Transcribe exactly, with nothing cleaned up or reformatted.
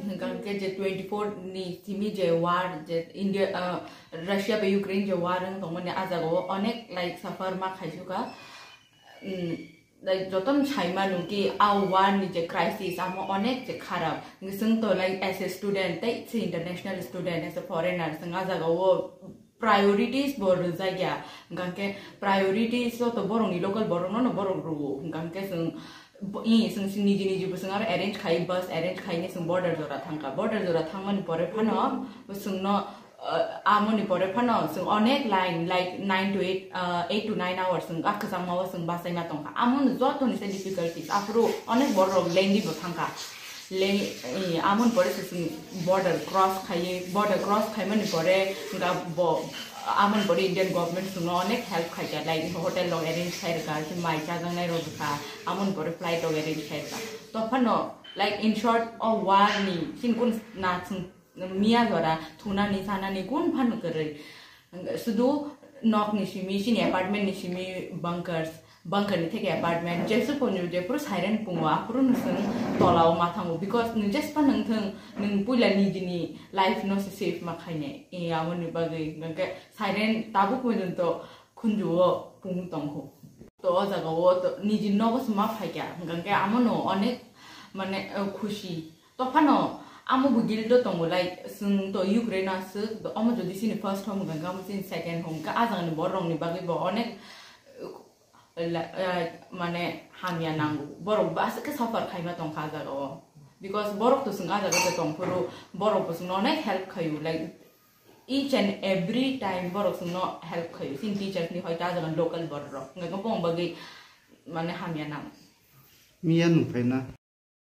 Hwnkhe je twenty four ni simi je war, je India, uh, Russia bai Ukraine je war wng tongmani, a jagao onek, like, suffer ma khaisukha. Mm, like, jotono saimano ki a war ni je crisis, amo onek je kharap. Chwng to, like, as a student, tei se international student, as a foreigner, chwng a jagao priorities bo rwjakya. Hwnkhe priorities o to borokni local borokno no borok rwo. Hwnkhe chwng bo-, i, chwng si niji niji bo chwng aro arrange khai, bus arrange khai ni chwng border jora thangkha. Border jora thangmani pore phano chwngno, uh, amoni pore phano chwng onek line, like, nine to eight, uh, eight to nine hours chwng a kwchangma o chwng bachaima tongkha. Amoni jotoni se difficulties, aphuru onek borok lengwi bo thangkha. Leng-, i, amoni pore se chwng border cross khaiwi, border cross khaimani pore hwnkha bo, amoni pore Indian government chwngno onek help khaikha, like, hotel rok arrange khairwkha, mai chajaknai rok rwkha, amoni pore flight rok arrange khairwkha. To phano, like, in short, o war ni chini kun na chwng miya jora thunani chanani kun phano kwrwi. Sudu nok ni simi, chini apartment ni simi bunkers, bunker ni theke apartment, jesu ponyo je puro siren pungo, aphuru no chwng tola o ma thango, because nwng jespa nwng thwng, nwng puila nijini life no se save ma khainai. E, aboni bagwi hwnkhe siren tabuk porjonto khunju o pung tongkho. To o jaga o to niji nogo se ma phaikha, hwnkhe amono onek, mane, eh, khusi. To phano amo bo guilt o tongo, like, chwng to Ukraine o aswk, omo jodi chini first home hwnkha, amo chini second home hwnkha, a jagani borok rokni bagwi bo onek, eh, la-, eh, mane hamya nango. Borok bo aswk khe suffer khaima tongkha a jaga o. Because borok to chwng a jaga o tongphuru, borok bo chwngno onek help khaio, like, each and every time borok chwngno help khaio. Chini teachers ni hoito a jaga local borok rok. Hwnkha khe bongni bagwi mane hamya nango. Miya nung phaina.